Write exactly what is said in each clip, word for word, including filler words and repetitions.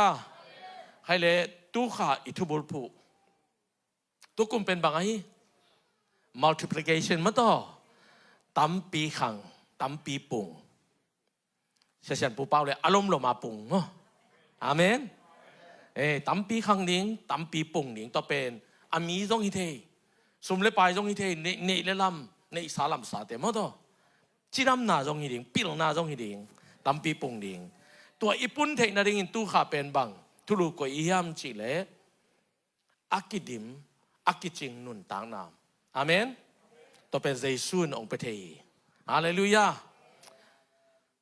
Haleluya. Hai le, tukha i thubulphuh tukum pen bang ahi? Multiplication mataw. Tampi khang, tampi pung. Sia Sian Pu Pau le a lomlom a pung maw. Amen. Eh, tampi khang ding, tampi pung ding. Tua pen a mi zong hi thei, sum le pai zong hi thei, neih, neih le lam, neihsa lamsate mataw. Cidamna zong hi ding, pilna zong hi ding, tampi pung ding. Tua i pun theih nadingin tukha pen bang thulu koih i hiam cih leh, a kidim, a kicing nuntakna. Amen. Tua pen Jesu in hong pia thei hi. Haleluya.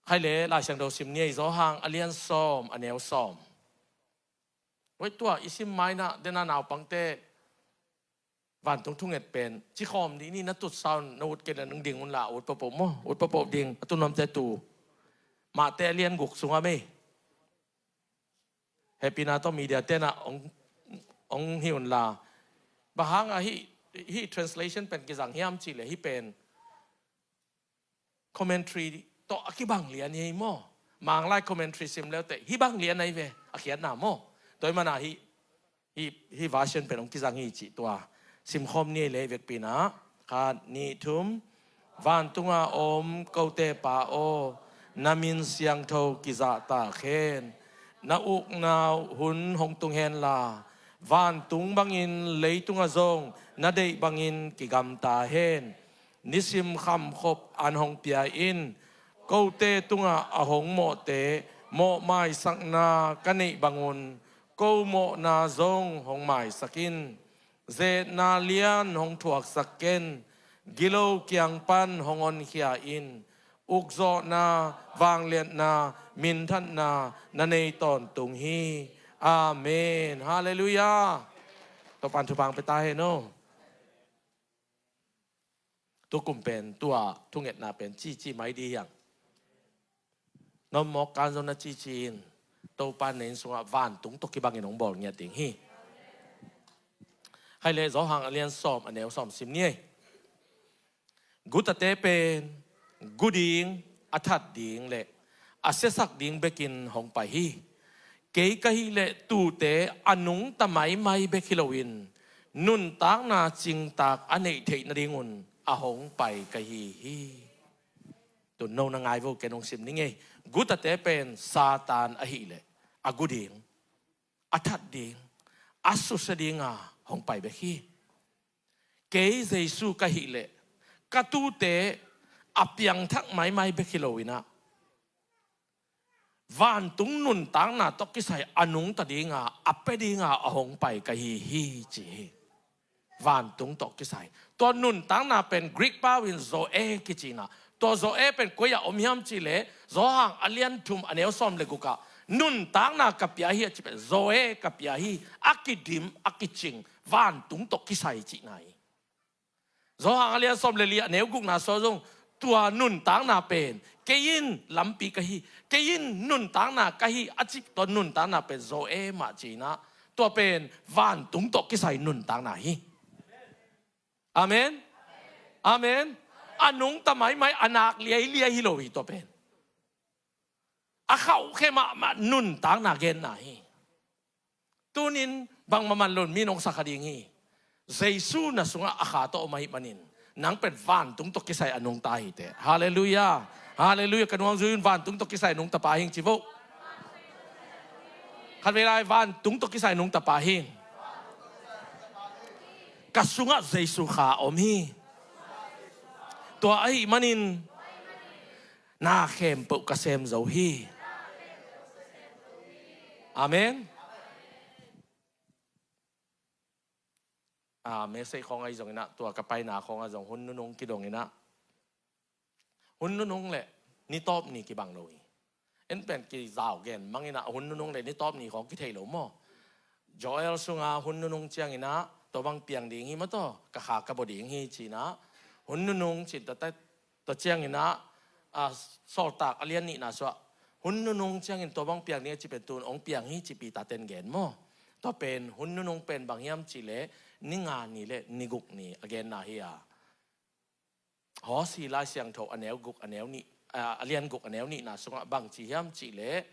Hai le, Lai Siangtho sim ni ei, Johan a lian sawm, a neu sawm. Oi, tua i sim mai-in ah, den a naupangte vantung thunget pen cikhawm dih ni, na tutsa un, na ut kei leh nang ding un la, ut papoh maw, ut papoh ding, a tunuamte tu. Matthai a lian guk sungah mei. Hehpihna tawh media ten ah hong, hong hi un la. Bang hang a hih, hih translation pen kizang hiam cih leh, hih pen commentary tawh a kibang lian hi ei maw. Manglai commentary sim le uh teh hih bang lian ahi ve, a khiatna maw. Tua ahih manin hih, hih, hih version pen hong kizang hi cih tua simkhawm ni ei le, vekpi-in ah. Khat, nih, thum. Vantunga om kote Pa aw, na min siangtho kizahtak hen. Na ukna hun hong tung hen la, vantung bangin leitungah zong na deih bangin kigamta hen. Nisim khamkhop an hong pia in. Kote tungah a hong mawhte mawh maisakna ka neih bangun ko mawhna zong hong maisak in. Zetna lian hong thuaksak ken. Gilo kiang pan hong honkhia in. Ukzawhna, vangliatna, minthanna na nei tawntung hi. Amen. Haleluya. Topa'n thupha hong pia ta hen aw. Tukum pen tua thungetna pen cici mai dih hiang. Na ommawk kan zong na cici in, Topa'n na inn sungah vantung tawh kibangin hong bawl ngiat ding hi. Hai le, Johan a lian sawm, a neu sawm sim ni ei. Gutate pen gu ding, a that ding le a siasak ding bekin hong pai hi. Kei ka hih leh tuute a nungta maimai bek hi loin nuntakna cingtak a neih theih nadingun a hong pai ka hi hi. Tu no na ngai vo, ken hong sim ning ei. Gutate pen Satan ahih leh a gu ding, a that ding, a susia dinga hong pai bek hi. Kei Jesu ka hih leh ka tuute a piangthak maimai bek hi loin ah, vantung nuntakna tawh kisai a nungta dinga, a pia dinga a hong pai ka hi hi, ci hi. Vantung tawh kisai. Tua nuntakna pen Greek pau in Zoe kici-in ah, tua Zoe pen koi-ah om hiam cih leh, Johan a lian thum, a neu sawm le guk ah, nuntakna ka pia hi a ci pen, Zoe ka pia hi, a kidim, a kicing, vantung tawh kisai cihna hi. Johan a lian sawm le li, a neu gukna sungah zong, tua nuntakna pen kei in lampi ka hi, kei in nuntakna ka hi a cih tua nuntakna pen Zoe mah ci-in ah, tua pen vantung tawh kisai nuntakna hi. Amen. Amen. A nungta maimai, a nak liailiai hi lo hi tua pen. A khauhkhe mahmah nuntakna genna hi. Tunin bangmah man loin mi nong sa kha ding hi. Jesu na sungah a kha tawh om ahih manin, nang pen vantung tawh kisai a nungta hi teh. Haleluya. Haleluya. Ka nuang zui un, vantung tawh kisai a nungta pa hing ci vo. Khatvei lai, vantung tawh kisai a nungta pa hing. Ka sungah Jesu kha om hi. Tua ahih manin na khempeuh ka sem zo hi. Amen. A, message khawng ahi zongin ah, tua ka paina khawngah zong hun nunung kidongin ah, hun nunung le ni tawp ni kibang lo hi. En pen kizau gen mangin ah, hun nunung le ni tawp ni khawng kithei lo maw? Joel sunga hun nunung ciangin ah tua bang piang ding hi maw, tua ka kha ka bua ding hi ci-in ah, hun nunung ci-in tua, tua ciangin ah, a, Sawltak a lian nihna sungah, hun nunung ciangin tua bang piang ding a ci pen tun hong piang hi ci Peter ten gen maw? Tua pen hun nunung pen bang hiam cih leh, ni nga ni le ni guk ni a genna hi a. Hosea Lai Siangtho a neu guk, a neu nih, a, a lian guk, a neu nihna sungah bang ci hiam cih leh,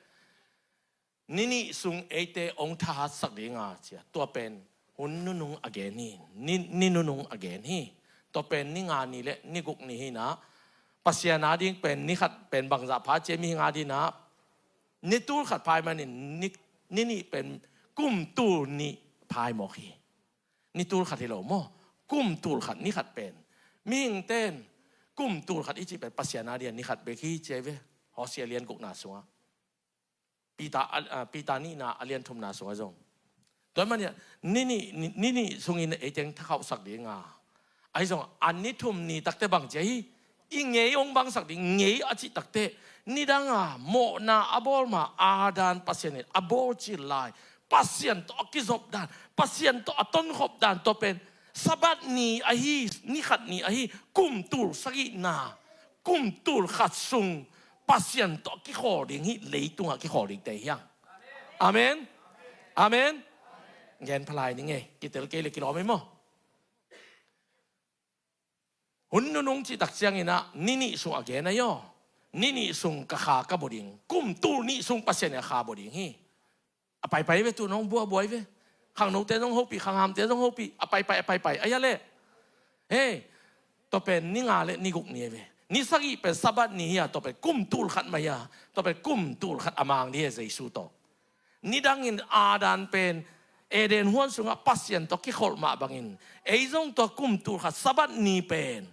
Ni nih sung eite hong thahatsak dinga cia, tua pen hun nunung a gen hi. Ni, ni nunung a gen hi. Tua pen ni nga ni le ni guk ni hi na, Pasian a ding pen ni khat pen bangzah pha cia, mihing a ding na ni tul khat pha ahih manin ni, ni nih pen kum tul nih pha mawk hi. Ni tul khat hi lo maw? Kum tul khat, ni khat pen. Mihing ten kum tul khat i cih pen Pasian a ding ni khat bek hi cia ve. Hosea lian gukna sungah, Peter, a, a, Peter nihna a lian thumna sungah zong, tua ahih manin ni nih, ni, ni nih sungin ei teng thakhauhsak dinga, ahi zong a ni thum ni takte bang cia hi, i ngei hong bangsak ding. Ngei a cih takte nidanga mawhna a bawl ma, Adam Pasian in a bawl cil lai, Pasian tawh a kizop dan, Pasian tawh a tonkhop dan, tua pen Sabbath ni ahi, ni khat ni ahi, kum tul sagihna, kum tul khat sung Pasian tawh kikhawl ding hi, leitungah kikhawl dingte hi hang. Amen. Amen. Gen phalai ning ei, kitel kei le kilawm ei maw? Hun nunung cih tak ciangin ah ni nih sung a gen ahi aw. Ni nih sung ka kha ka bawl ding. Kum tul nih sung Pasian in a kha bawl ding hi. A paipai ve, tu nong buabuai ve. Khangnote zong hopih, khanghamte zong hopih. A paipai, a paipai. Ahi a leh. Hei, tua pen ni nga le ni guk ni ve. Ni sagih pen Sabbath ni hi a, tua pen kum tul khat mah hi a, tua pen kum tul khat a mang ding hi Jesu tawh. Nidangin Adam pen Eden huan sungah Pasian tawh kikholh mah bangin, ei zong tua kum tul khat Sabbath ni pen,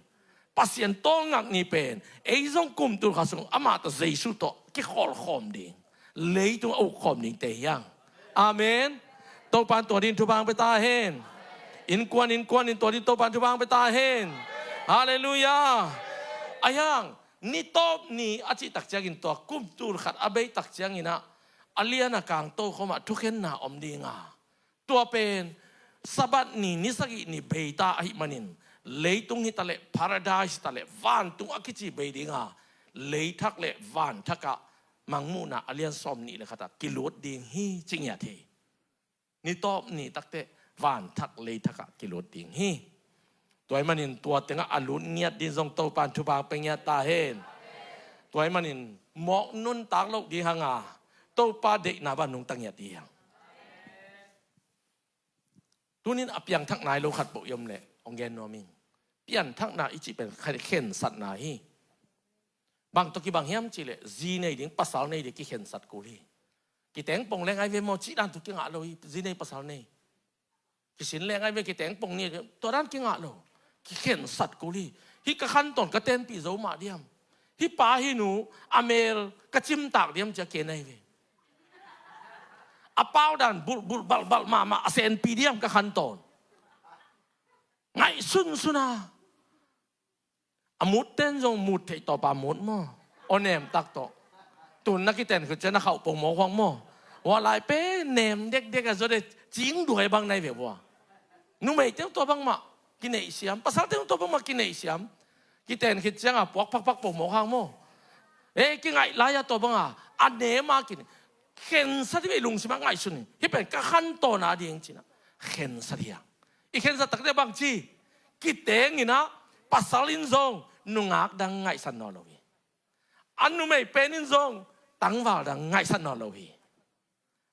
Pasian tawlngak ni pen, ei zong kum tul khat sung amah tawh, Jesu tawh kikholh khawm ding, leitung a uk khawm dingte hi hang. Amen. Topa in tua ding thupha hong pia ta hen. Innkuan, innkuan in tua ding Topa in thupha hong pia ta hen. Halleluiah. Ahi hang, ni tawp ni a cih tak ciangin tua kum tul khat a bei tak ciangin ah, a lian a kang tokhom ah thukhenna om dinga, tua pen Sabbath ni, ni sagih ni bei ta ahih manin, leitung hi ta leh, paradise hi ta leh, vantung a kici bei dinga, leithak le vanthak ah, Mangmuhna a lian sawm nih le khat ah kilut ding hi ci ngiat hi. Ni tawp ni takte vanthak leithak ah kilut ding hi. Tua ahih manin tua tengah a lut ngiat ding zong Topa in thupha pia ngiat ta hen. Tua ahih manin mawk nuntak loh ding hanga, Topa deihna bang nungta ngiat ding hi hang. Tunin a piangthak nai lo khat bawh i om leh hong gen nuam ing. Piangthakna i cih pen khe-, khensatna hi. Bang tawh kibang hiam cih leh, zi nei ding, pasal nei ding kikhensat kul hi. Kiteng pong leng ai ve maw, cih dan tawh kingah lo hi, zi nei pasal nei. Kisin leng ai ve, kiteng pong nei, tua dan kingah lo. Kikhensat kul hi. Hih ka khantawn ka tenpih zo mah diam? Hih pa hih nu a mel ka cimtak diam ci-a ken ai ve. A pau dan bulh bulh balh balh mahmah a senpih diam ka khantawn? Ngaihsun sun a. A mut ten zong mut theih tawpa mut maw? Aw, nem tak tawh. Tun na kiten khit ciang na khauh pong mawk huang maw? Hua lai pen nem dekdek a, zaw de, cing duai bang nai ve vua. Numei teng tua bang mah kineih siam, pasal teng tua bang mah kineih siam. Kiten khit ciang a puak phakphak pong mawk hang maw? Ei, kingaih lai a tua bang a, a nem a kine. Khensat hi ve, lungsim a ngaihsun hi. Hih pen ka khantawn a ding ci-in ah khensat hi a. I khensat takte bang ci? Kiteng in ah, pasal in zong nungak dang ngaihsat nawn lo hi. A numei pen in zong tangval dang ngaihsat nawn lo hi.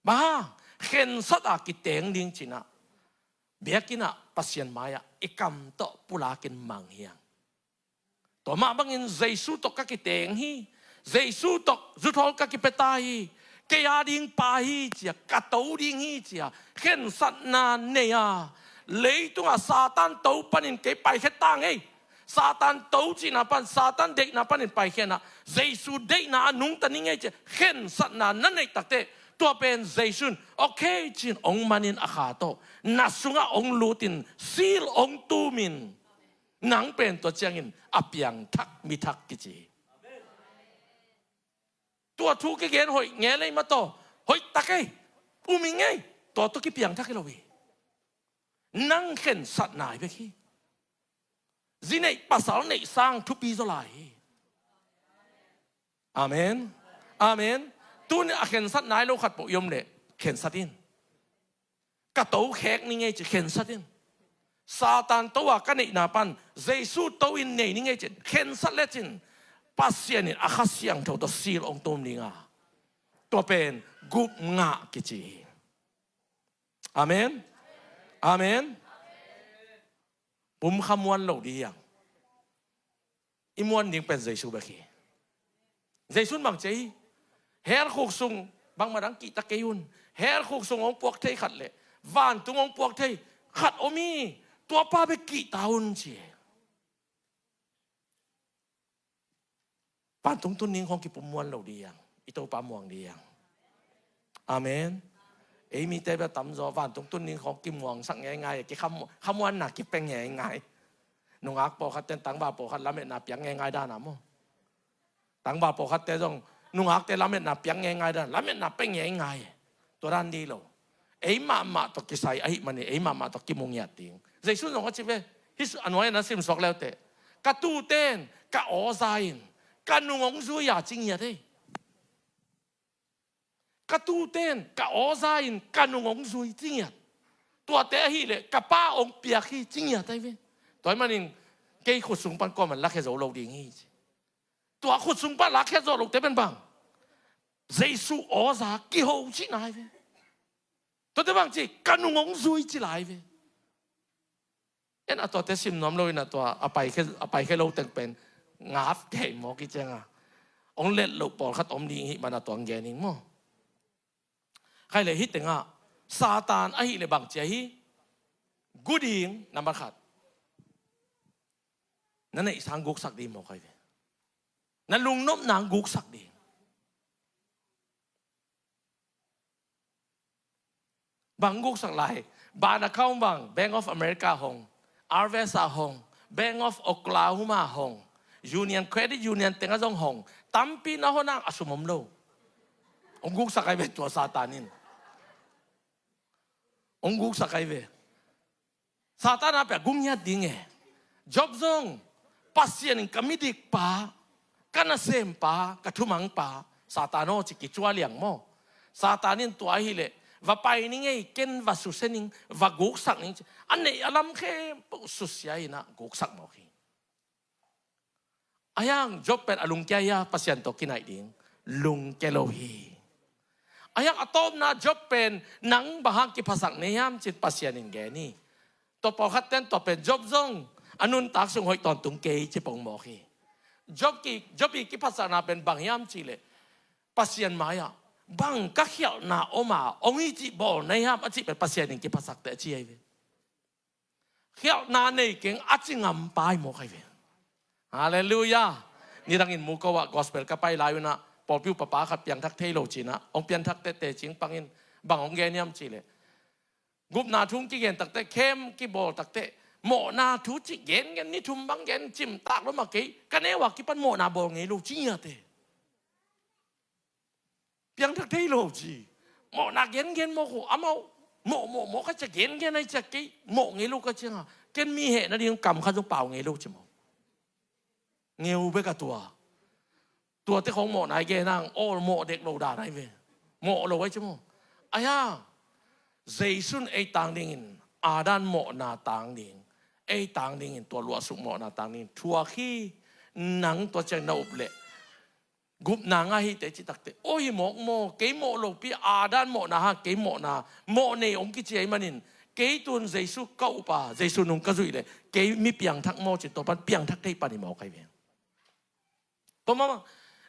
Bang hang? Khensat a kiteng ding ci-in ah, biakinn ah Pasian mai-ah i kam tawh pulakin mang hi hang. Tua mah bangin Jesu tawh ka kiteng hi. Jesu tawh zuthawl ka kipia ta hi. Kei a ding pa hi ci-a, ka to ding hi ci-a khensatna nei a, leitungah Satan to panin kei paikhia tang ei, Satan to cihna pan, Satan deihna panin paikhia-in ah, Jesu deihna a nungta ning ei ci-a khensatna na neih takte, tua pen Jesu in okay ci-in hong manin a kha tawh na sungah hong lutin, seal hong tumin, nang pen tua ciangin a piangthak mi thak kici hi. Tua thu kigen hoih nge lei mah tawh, hoih tak ei, um ing ei, tua tawh kipiangthak hi lo hi. Nang khensatna hi bek hi. Zi neih pasal neih sang thupi zaw lai hi. Amen. Amen. Tuni a khensat nai lo khat bawh i om leh khensat in. Ka to khek ning ei ci, khensat in. Satan to a ka neihna pan Jesu to in nei ning ei ci, khensat lecin Pasian in a Kha Siangtho tawh seal hong tum ding a, tua pen Gupngah kici hi. Amen. Amen. Pum kha muan lo ding hi hang. I muan ding pen Jesu bek hi. Jesu in bang ci hi? Hell khuk sung bangmah dang kihta kei un. Hell khuk sung hong puak thei khat le vantung hong puak thei khat om hi. Tua pa bek kihta un ci hi. Vantung tun ding khawng kipum muan lo ding hi hang. I Topa muang ding hi hang. Amen. Ei mite bia tamzaw vantung tun ding khawng kimuangsak ngeingai, kikhamuanna kipia ngeingai. Nungak pawlkhat ten tangval pawlkhat lametna piak ngeingai dan a maw. Tangval pawlkhatte zong nungakte lametna piak ngeingai dan, lametna pia ngeingai. Tua dan ding hi lo. Ei mahmah tawh kisai ahih manin ei mahmah tawh kimu ngiat ding. Jesu in zong a ci ve. Hih a nuai-ah na simsuak leuteh, ka tuute in, ka aw za in, ka nung hong zui a ci ngiat hi. Ka tuute in, ka aw za in, ka nung hong zui ci ngiat. Tuate ahih leh ka Pa hong piak hi ci ngiat ahi ve. Tua ahih manin kei khut sung pan kuaman lakhia zo lo ding hi ci. Tua khut sung pan lakhia zo lote pen bang? Jesu aw za kiho cihna ahi ve. Tuate bang ci, ka nung hong zui ci lai ve. En a tuate sim nuam lo in a tua a paikhia, a paikhia lo teng pen ngap kei maw kiciang a. Hong let loh pawlkhat om ding hih man a tua hong gen ing maw. Khai le hih tengah Satan ahih le bang ci ahi? Gu ding, nambat khat. Na neihsa guksak ding maw khai ve. Na lungnopna guksak ding. Bang guksak lai? Bank account bang, Bank of America hong, Harvest a hong, Bank of Oklahoma hong, Union, Credit Union teng a zong hong, tampi na hon hang a sum om lo. Hong guksak ahi ve tua Satan in. Hong guksak ahi ve. Satan a pia gu ngiat ding e. Job zong, Pasian in ka midik pa, ka nasem pa, ka thumang pa, Satan aw ci kicua liang maw. Satan in tua ahih leh va pai ning ei, ken va susia ning, va guksak ning ci. A neih a lam khempeuh susia in a guksak mawk hi. Ahi hang Job pen a lungkia hia Pasian tawh kinaih ding? Lungkia lo hi. Ahi hang a tawpna Job pen nang bang hang kiphasak na hiam ci-in Pasian in gen hi. Tua pawlkhat ten tua pen Job zong a nuntak sung hoih tawntung kei ci pong mawk hi. Job ki, Job i kiphasakna pen bang hiam cih leh Pasian mai-ah bang ka khialhna om a hong hi cih bawl na hiam a cih pen Pasian in kiphasak teh a ci ahi ve. Khialhna nei keng a ci ngam pa hi mawk ahi ve. Halleluiah. Nidangin muko ah gospel ka pai lai un ah pawlpi upa pa khat piangthak thei lo ci-in ah hong piangthak teh tecing pangin bang hong gen hiam cih leh, gupna thu hong kigen tak teh, camp kibawl tak teh, mawhna thu cih gengen, ni thum bang gen, cimtak lo mah kei, ka neu a kipan mawhna bawl ngei lo ci ngiat e. Piangthak thei lo ci. Mawhna gengen mawk uh, amau mawh mawh mawh ka cia, gengen ahi cia, kei mawh ngei lo ka ciang a, ken mi heh nading kam khat zong pau ngei lo ci maw. Ngeu bek a tua. Tuate khawng mawhna i gen hang, awl mawh dek lo dan ahi ve. Mawh lo ahi ci maw. Ahi hang Jesu in ei tang dingin, Adam mawhna tang ding, ei tang dingin, tua luahsuk mawhna tang dingin thuak hi. Nang tua ciang na up leh gupna ngah hi teh cih tak teh, aw hi mawk maw, kei mawh lopi, Adam mawhna hang kei mawhna, mawh nei hong kici ahih manin, kei tun Jesu ka up a, Jesu nung ka zuih leh kei mi piangthak maw ci-in tua pan piangthak thei pan hi mawk ahi ve. Tua mah bang,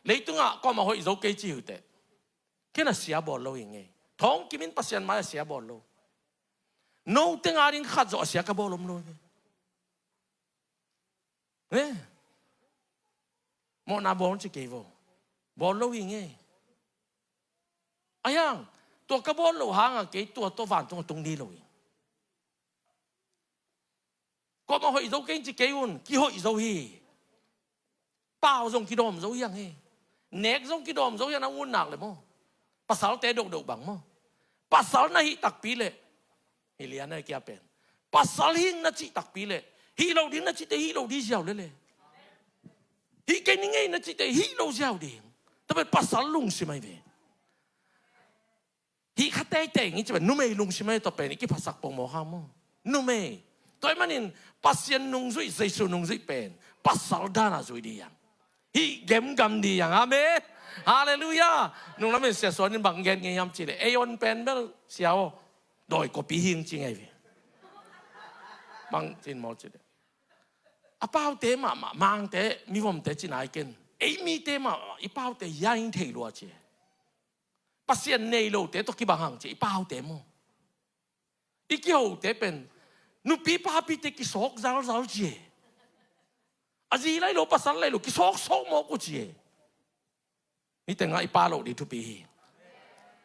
leitungah kuamah hoih zo kei ci uh teh, ken a sia bawl lo hi ngei. Thawng kim in Pasian mai-ah sia bawl lo. Note nga ding khat zawh a sia ka bawl om lo hi ve. Eh. Mawhna bawl ci kei vo. Bawl lo hi ngei. Ahi hang tua ka bawl loh hangah kei tua tawh vantung a tung ding lo hi. Kuamah hoih zo kei ci kei un, kihoih zo hi. Pau zong kidawm zo hi hang hi. Nek zong kidawm zo hi hang, na ngun nak leh maw. Pasalte dohdoh bang maw. Pasal na hih takpi leh, hi lian a kia pen, pasal hing na cih takpi leh, hih lo ding na cih teh hih lo ding ziau lel e. Hih kei ni ngei na cih teh hih lo ziau ding. Tua pen pasal lungsim ahi ve. Hih kha teitei ngi ci pen numei lungsim ahi, tua pen i kiphasak pong mawk hang maw. Numei. Tua ahih manin Pasian nungzuih, Jesu nungzuih pen pasal dan a zui ding hi hang. Hih gemgam ding hi hang. Amen. Halleluiah. Nunglam in Sia Suan in bang gen ngei hiam cih leh, ei on pen bel sia aw, dawi kopi hing ci ngei ve. Bang cin maw cih leh, a paute mahmah, Mangte, mivomte ci nai ken, ei mite mahmah, i paute hiah hing thei lua ci. Pasian nei lote tawh kibang hang ci, i paute maw. I kihote pen nupi papite kisawk zalzal ci e. A zi lai lo, pasal lai lo, kisawksawk mawk uh ci e. Niteng ah i pa loh ding thupi hi.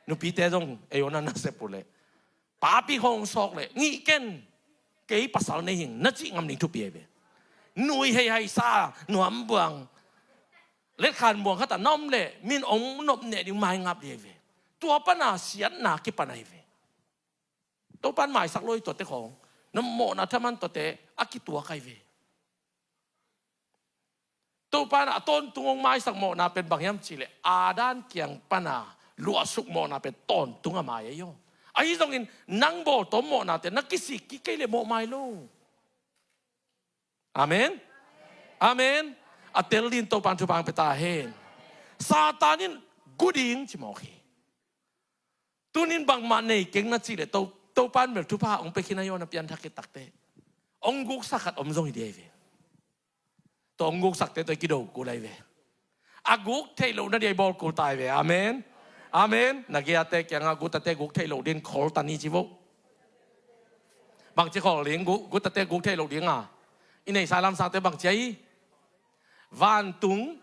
Nupite zong ei on a nasep uh leh, papi khawng sawk leh, ngih ken, kei pasal nei hing na cih ngam ding thupi ahi ve. Nui hei haisa, nuam buang, letkhan buang khat ah na om leh, min ong nop neh ding maingap ding ahi ve. Tua pana siatna kipan ahi ve. Topan maisak lo hi tuate khawng, na mawhna thaman tuate a kituak ahi ve. Topan a tawntung hong maisak mawhna pen bang hiam cih leh, Adam kiang pana luahsuk mawhna pen tawntung a mai ahi aw. Ahi zongin nang bawltawm mawhnate na kisik kik kei leh mawh mai lo. Amen. Amen. A tel ding Topan thupha hong pia ta hen. Satan in gu ding ci mawk hi. Tunin bangmah nei keng na cih leh, To, Topan bel thupha hong pia khin a, Yona pianthak khit takteh hong guksak khat om zong hi ding ahi ve. Tua hong guksakte tawh i kido kul ahi ve. A guk theih loh nading a i bawl kul ta ahi ve. Amen. Amen. Na giate kiangah, gutate guk theih loh ding khol ta ni ci vo. Bangci khol ding, gu, gutate guk theih loh ding a i neihsa lamsangte bangci ahi? Vantung.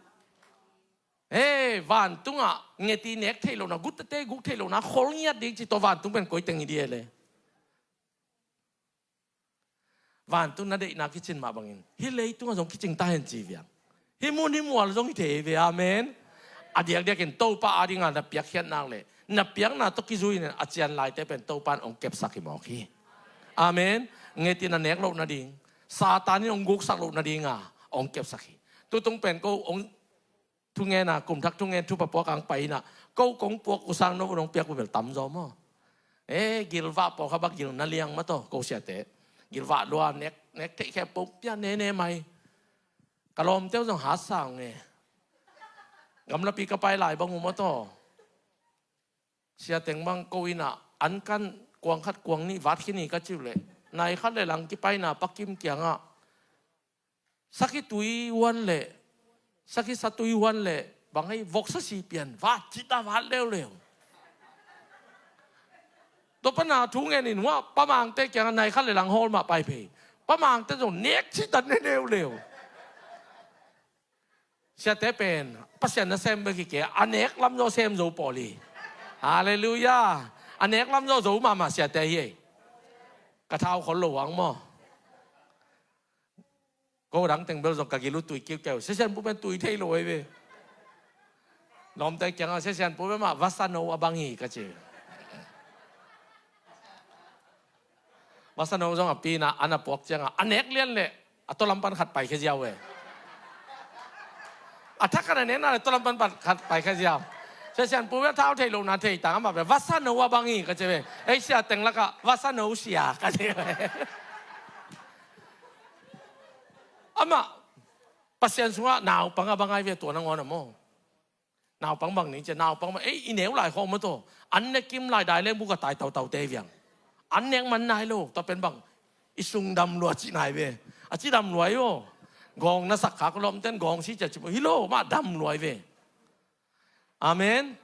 He, vantungah nget i nek theih lohna, gutate guk theih lohna khol ngiat ding ci, tua vantung pen koi teng hi ding e le. Vantung na deihna kicin mah bangin hih leitungah zong kicing ta hen ci viang. Hih mun hih mual zong hi thei ve. Amen. A diakdiakin Topa adinga na piakkhiat nak leh, na piakna tawh kizui in a cian laite pen Topan hong kepsak hi mawk hi. Amen. Nget in a nek loh nading, Satan in hong guksak loh nadinga hong kepsak hi. Tutung pen ko hong thungena, kumthak thungen thupha puak ang pai inah, ko kong puak uh sang no un hong piak uh bel tamzaw maw. E, gilvah pawlkhat bang gil na liang mataw, ko siate. Gilvah lua, nek, nek theih khempeuh pia nene mai. Ka lawmte uh zong hatsa uh nge. Gamlapi ka pai lai bang uh mataw. Siateng bang ko inah, an kan kuang khat kuang nih vat khin hi ka ci uh leh, nai khat le lang kipaina Pa Kim kiangah, sakhi tui huan leh, sakhi satui huan leh, bang hei voksa si pian, vat cita vat leuleu. Tua pana thu ngen in hua, Pa Mangte kiangah nai khat le lang hawl mah pai phei. Pa Mangte zong nek cita ne leuleu. Siate pen Pasian nasem bek hi kei, a nek lamzaw sem zo pawl hi. Halleluiah. A nek lamzaw zo mahmah siate hi ei. Ka thau khol lo ang maw. Ko dang teng bel zong ka gil uh tui kiukiau. Sia Sian Pu pen tui thei lo ei ve. Lawmte kiangah Sia Sian Pu pen mah vasa no a bang hi ka ci. Vasa no zong a pi inah, an a puak ciangah a nek lian leh a tawlam pan khat pai khia ziau e. A thak khat a nekna leh tawlam pan khat pai khia ziau. Sia Sian Pu bel thau thei lohna thei tang, amah bel vasa no a bang hi ka ci ve. Ei, siateng lakah vasa no sia ka ci ve. Amah Pasian sungah naupang a bang ai ve, tua nangawn a maw. Naupang bang ni cia, naupang bang, ei, i neu lai khawng mataw. An ne kim lai dai leng bu ka tai tautaute viang. An nek man nai lo, tua pen bang, i sung dam lua cih nai ve. A ci dam lua i aw. Gawng na sak khak lawmten gawng si cia ci hi lo, mah dam lua i ve. Amen.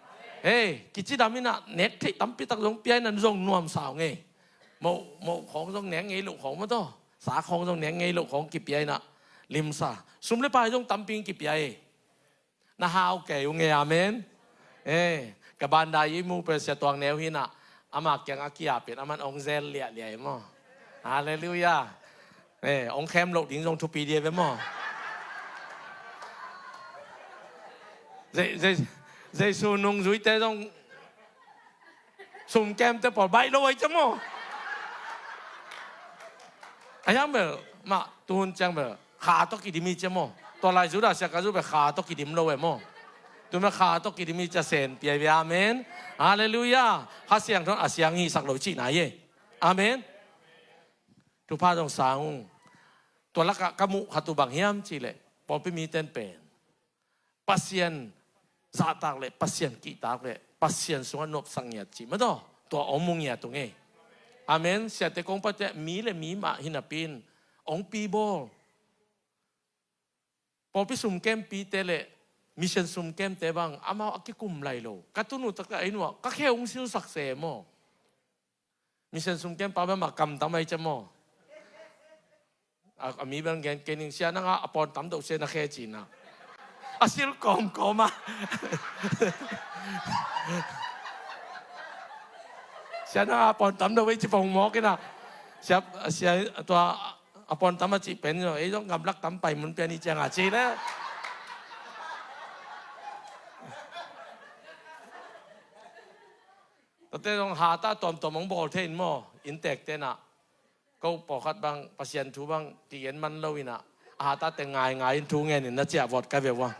Hei, kici dam inah nek theih tampi tak zong pia inah zong nuam sau ngei. Moh, moh khawng zong nek ngei loh khawng mataw. Sa khawng zong nek ngei loh khawng kipia inah limsa. Sum le pai zong tampi kipia e. Na hau kei uh nge, amen. Eh, ka bandai i mu pen Sia Tuang Neu hi inah, ama kiang a kia pen aman ong zel liahliah e maw. Halleluiah. Eh, ong khem loh ding zong thupi dia ve maw. Je, je, Jesu nungzuite zong sumkemte pawl baih lo ei cia maw. A hiang bel mah tuhun ciang bel kha tawh kidim hi cia maw. Tua lai Judas Iskariot bel kha tawh kidim lo e maw. Tua mah kha tawh kidim hi cia, sen pia ve, amen. Halleluiah. Kha Siangtho a siang hisak lo cihna hi e. Amen. Thupha zong sang ung. Tua lakah ka muh khat uh bang hiam cihleh, pawlpi miten pen Pasian zahtak le Pasian kihtak le Pasian sungah nuamsak ngiat cih mah tawh tua hong mu ngiat uh ngei. Amen. Siate kong pate mi le mi mah hi napi in hong pi bawl. Pawlpi sumkempite le mission sumkemte bang amau a kikum lai lo. Ka tunu taktak ei nuah ka khe hong silsak se maw. Mission sumkempa bang mah kamtam ai cia maw. A, a mi bang gen kei ning sia nanga a pawn tam doh se na khe cina. A sil kawmkawm a. Sia nanga a pawn tam doh ei ci pong mawk ina. Sia, sia tua a pawn tam a ci pen zo ei zong gamlak tam pai mun pian i cianga ci le. Tate zong hata tuamtuam hong bawl thei in maw. Inntek tenah ko pawlkhat bang Pasian thu bang kigen man lo inah a hatate ngaingai in thu ngenin na ciah vawt ka ve ua.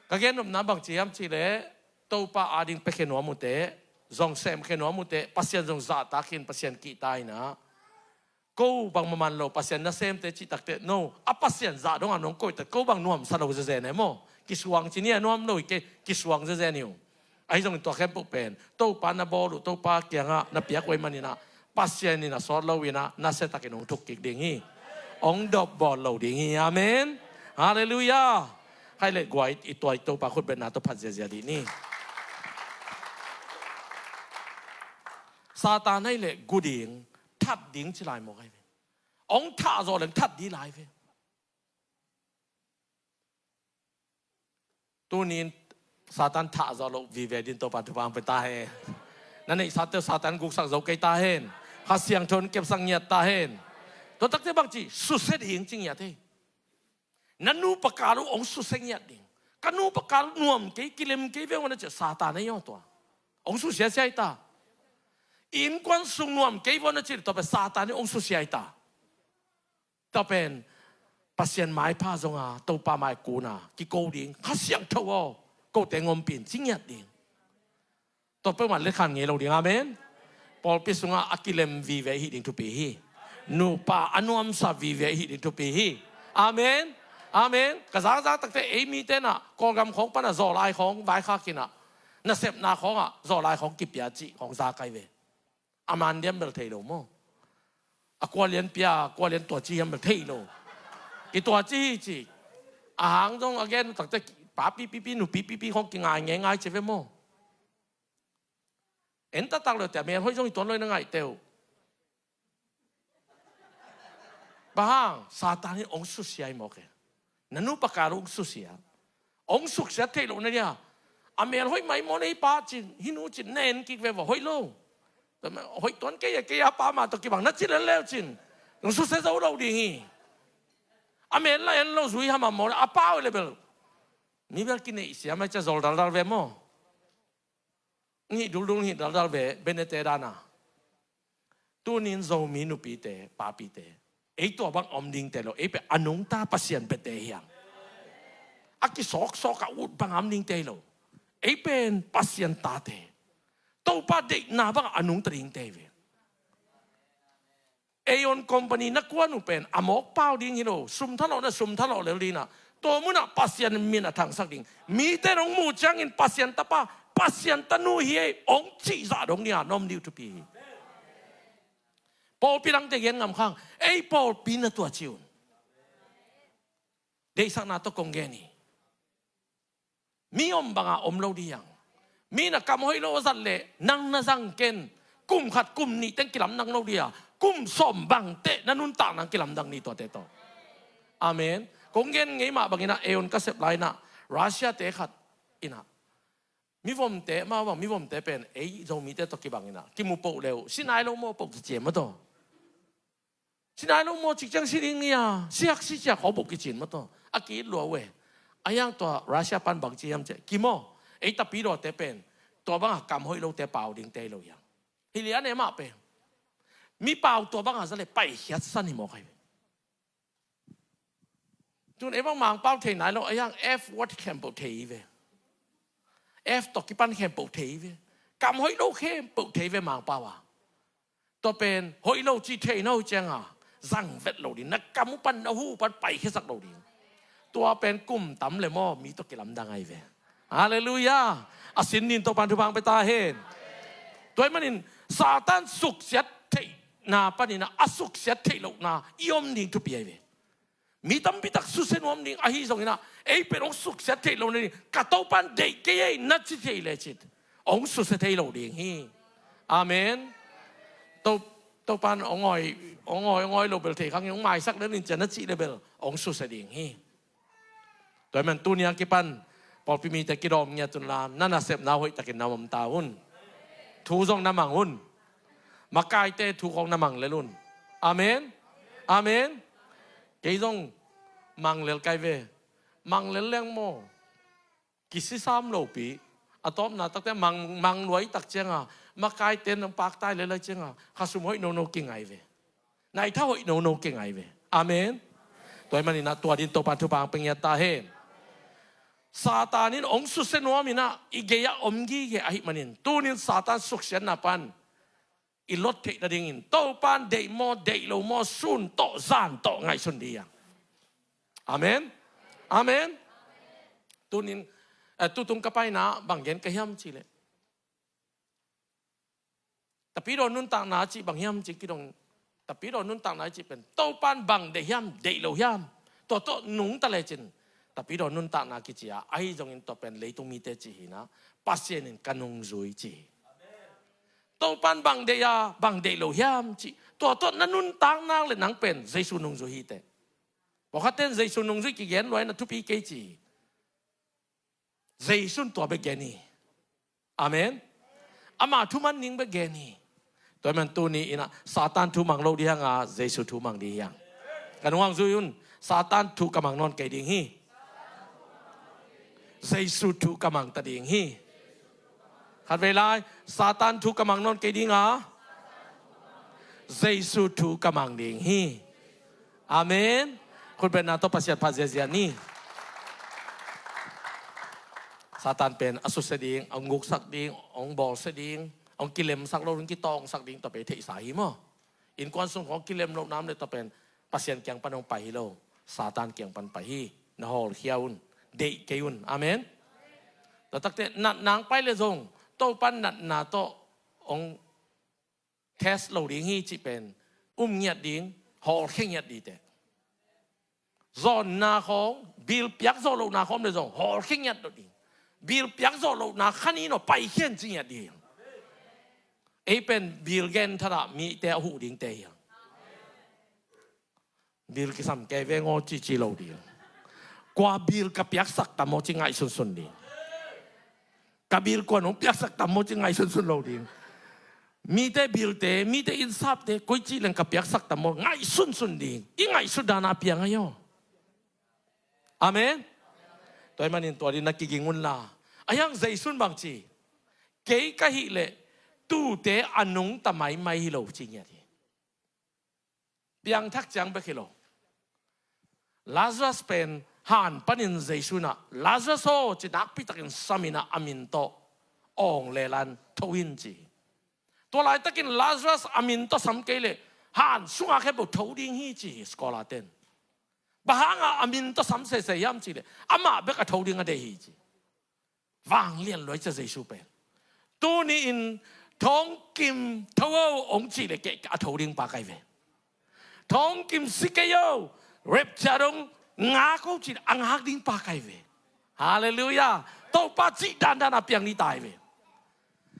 Ka gennopna bang ci hiam cihleh Topa ading piakhia nuam uhte, zong semkhia nuam uhte, Pasian zong zahtak khin Pasian kihta inah ko bang maman lo Pasian nasemte cih takte no a Pasian zah dongah nong koihtat ko bang nuamsa lo zezen e maw. Kisuang ci ni a nuam lo hi kei, kisuang zezen hi uh. Ahi zongin tua khempeuh pen Topa na bawl uh Topa kiangah na piak uh ahih maninah Pasian in a sawt lo inah nasiatakin hong thuk kik ding hi. Hong dopbawl lo ding hi. Amen. Halleluiah. Khaih le guai i tuai Topa khutbetna tawh phat ziazia dih ni. Satan ahi le gu ding, that ding ci lai mawk ahi ve. Hong thah zawh leng that dih lai ve. Tunin Satan thah zawh loh vive din Topa thupha hong pia ta hen. Na neihsate uh Satan guksak zo kei ta hen. Kha Siangtho in kepsak ngiat ta hen. Tua takte bang ci susia ding ci ngiat hi. Na nupa kal uh hong susia ngiat ding. Ka nupa kal uh nuam kei kilem kei ve uh na ci Satan ahi aw tua. Hong susia sia hi ta. Innkuan sung nuam kei ve uh na ci tua pen Satan hi hong susia hi ta. Tua pen Pasian maipha zonga Topa maikuna kiko ding Kha Siangtho aw kote ngompin ci ngiat ding. Tua peuhmah letkhan ngei lo ding. Amen. Pawlpi sungah a kilem vive ahi ding thupi hi. Nupa a nuamsa vive ahi ding thupi hi. Amen. Amen. Ka zangzang takte ei mite nah Kawlgam khawng panah zawlai khawng vaikhak inah nasepna khawngah zawlai khawng kipia cih khawng za kai ve. A man diam bel thei lo maw. A kualian pia a kualian tuaci hiam bel thei lo. Kituaci hi ci. A hang zong a gen takte pa pipipi nu pipipi khawng kingai ngeingai ci ve maw. En taktak lo te a mel hoih zong i tuan lo i na ngaih teuh. Bang hang Satan in hong susia hi mawk e. Na nupa kal uh hong susia. Hong suksiat theih loh na dia a mel hoih mai maw na hi pa cin hi nu cin na en kik ve vawh hoih lo. Hoih tuan kei a kei a pa mah tawh kibang na ci lel leu cin hong susia zo lo ding hi. A mel la en lo zui hama maw a pa uh le bel mi bel kineih siam ai cia zol daldal ve maw. Ngih duldul ngih daldal ve benete dana. Tunin Zomi nupite papite ei tua bang om dingte lo ei pen a nungta Pasian pete hiang. A kisawksawk a ut bang a om dingte lo. Ei pen Pasian tate Topa deihna bang a nungta dingte hi ve. Aeon company na kuan uh pen a mawk pau ding hi lo. Sum thalawh na sum thalawh lel dinah tua munah Pasian min a thangsak ding. Mite nong muh ciangin Pasian tapa Pasian tanu hi ei hong cihzah dong nia na om dih uh thupi hi. Pawlpi dangte gen ngam khang ei pawlpi na tua ci un. Deihsakna tawh kong gen hi. Mi om banga om lo ding hiang. Mi na kam hoih lo a zat leh nang na zang ken. Kum khat kum nih teng kilamdang lo ding a kum sawm bangteh na nuntak nang kilamdang ni tuate tawh. Amen. Kong gen ngei mah banginah Aeon ka sep lai inah Russia te khat inah mivomte amau bang mivomte pen ei Zomite tawh kibanginah kimu poh leu sinai lo maw poh kiciam a tawh. Sinai lo maw cik ciang si ding ni a siak si ciak hawh boh kicin maw tawh a ki-it lua uh e. A hiang tua Russia pan bangci hiam ciah kimaw ei tapidawte pen tua banga kam hoih lote pau dingte hi lo hiang. Hi lian e mah pen mi pau tua banga za le paikhiat san hi mawk ahi ve. Tun ei bang mangpau thei nai lo a hiang F word khempeuh thei hi ve. F tawh kipan khempeuh thei hi ve. Kam hoih lo khempeuh thei hi ve mangpau a. Tua pen hoih lo ci thei na uh cianga zang vet lo ding na kam uh pan na hu uh pan paikhiasak lo ding. Tua pen kum tam le maw, mi tawh kilamdang ahi ve. Halleluiah. A sin nin Topan thupha pia ta hen. Tua ahih manin Satan suksiat theihna panin a suksiat theih lohna i om ding thupi ahi ve. Mi tampi tak susia nuam ding, ahi zongin ah ei pen hong suksiat theih lo nading, ka Topan deih kei ei na ci thei lecin hong susia thei lo ding hi. Amen. To, Topan hong awi, hong awi, hong awi lo bel thei khang hi, hong maisak le nin cian na cih le bel hong susia ding hi. Tua ahih man tuni a kipan pawlpi mite kidawm ngiat un la, na nasepna hoihtakin na om ta un. Thu zong na mang un. Makaite thu khawng na mang lel un. Amen. Amen. Kei zong mang lel kai ve. Mang lel leng maw, kisisam lopi. A tawpna takte mang, mang luai tak cianga, makaite nang paktai lel lai cianga, khasum hoih nono kingai ve. Naitha hoih nono kingai ve. Amen. Tua ahih manin ah tua din Topan thupha pia ngiat ta hen. Satan in hong susia nuam in ah i gei-ah om gige ahih manin, tunin Satan suksiatna pan i lot theih nadingin Topan deih maw, deih lo maw, sun tawh zan tawh ngaihsun ding hi hang. Amen. Amen. Tunin, eh, tutung ka paina bang gen ka hiam cih leh, Tapidaw nuntakna cih bang hiam cih kidong. Tapidaw nuntakna cih pen Topan bang deih hiam, deih lo hiam, tua tawh nungta lecin Tapidaw nuntakna kici a, ahi zongin tua pen leitung mite cih hi-in ah, Pasian in ka nungzui ci hi. Topan bang deih a, bang deih lo hiam cih, tua tawh na nuntak nak leh nang pen Jesu nungzui hi teh. Pawlkhatte in Jesu nungzui kigen lua in a thupi kei ci hi. Jesu in tua bek gen hi. Amen. Ama thu mang ning bek gen hi. Tua ahih man tuni in ah Satan thu mang lo ding hi hang a, Jesu thu mang ding hi hang. Ka nung hong zui un. Satan thu ka mang nawn kei ding hi. Jesu thu ka mang ta ding hi. Khatvei lai, Satan thu ka mang nawn kei ding a, Jesu thu ka mang ding hi. Amen. Khutbetna tawh Pasian phat ziazia ni. Satan pen a susia ding, a guksak ding, hong bawlsia ding, hong kilemsak lo ding, kitawngsak ding, tua pen theihsa hi maw. Innkuan sung khawng kilem loh nam le tua pen Pasian kiang pan hong pai hi lo, Satan kiang pan pai hi. Na hawlkhia un, deih kei un. Amen. Tua takte natna hong pai le zong Topan natna tawh hong test lo ding hi cih pen um ngiat ding, hawlkhia ngiat ding teh. Zawnna khawng, bil piak zawh lohna khawng om le zong hawlkhia ngiat lo ding. Bil piak zawh lohna khan in aw, paikhia in ci ngiat ding. Ei pen bil gen thadah mite a huh dingte hi hang. Bil kisam kei veng aw ci ci lo ding. Kua bil ka piaksak tam aw ci ngaihsunsun ding. Ka bil kua'n hong piaksak tam aw ci ngaihsunsun lo ding. Mite bilte, mite innsapte koici leng ka piaksak tam aw ngaihsunsun ding. I ngaihsut dan a piang ahi aw. Amen. Tua ahih manin tua din na kiging un la. Ahi hang Jesu in bang ci? Kei ka hih leh tuute a nungta maimai hi lo ci ngiat hi. Piangthak ciang bek hi lo. Lazarus pen han panin Jesu in ah, "Lazarus aw," ci nakpi takin sam in ah a min tawh awng le lan tho in ci. Tua laitakin Lazarus a min tawh sam kei leh han sungah khempeuh tho ding hi ci hi scholar ten. Bang hangah a min tawh sam sese hiam cih leh amah bek a tho ding a deih hi ci. Vanglian luai cia Jesu pen. Tuni-in thongkim tho o hong cih leh kei a tho ding pa ka hi ve. Thongkim si kei o, rapture dong ngak o cih leh a ngak ding pa ka hi ve. Halleluiah. Topa cih dandan a piang ni ta hi ve.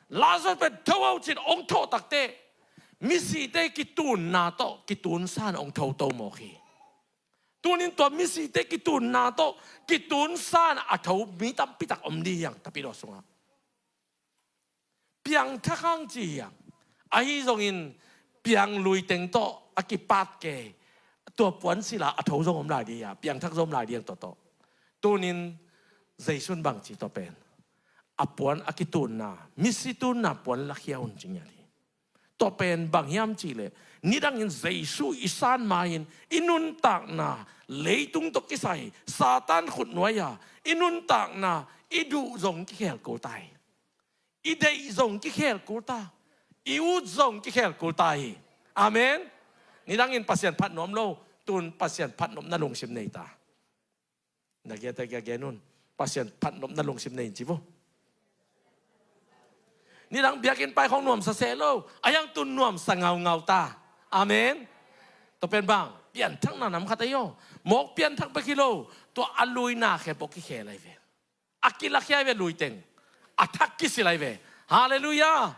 Lazarus pen tho o cih hong thawh takteh misite kitunna tawh kitunsan hong tho to mawk hi. Tunin tua misite kitunna tawh kitunsan a tho mi tampi tak om ding hi hang Tapidaw sungah. Piangthak hang ci hi hang. Ahi zongin pianglui teng tawh a kipat kei, tua puan sila a tho zong om lai ding hi hang, piangthak zong om lai ding hi hang tua tawh. Tunin Jesu in bang ci tua pen? A puan a kitunna, misi tunna puan lakhia un ci ngiat hi. Tua pen bang hiam cih leh, nidangin Jesu i san ma-in i nuntakna leitung tawh kisai Satan khutnuai-a i nuntakna i duh zong kikhel kul ta hi. I deih zong kikhel kul ta. I ut zong kikhel kul ta hi. Amen. Nidangin Pasian phat nuam lo, tun Pasian phat nuamna lungsim nei ta. Na giate kia gen un. Pasian phatnopna lungsim nei in ci vo. Nidang biakinn pai khong nuamsa seh lo, a hiang tun nuamsa ngaungau ta. Amen. Tua pen bang pianthakna nam khat ahi aw. Mawk pianthak bek hi lo, tua a luina khempeuh kikhel ahi ve. A kilakhia ahi ve lui teng. A thak kisil ahi ve. Halleluiah.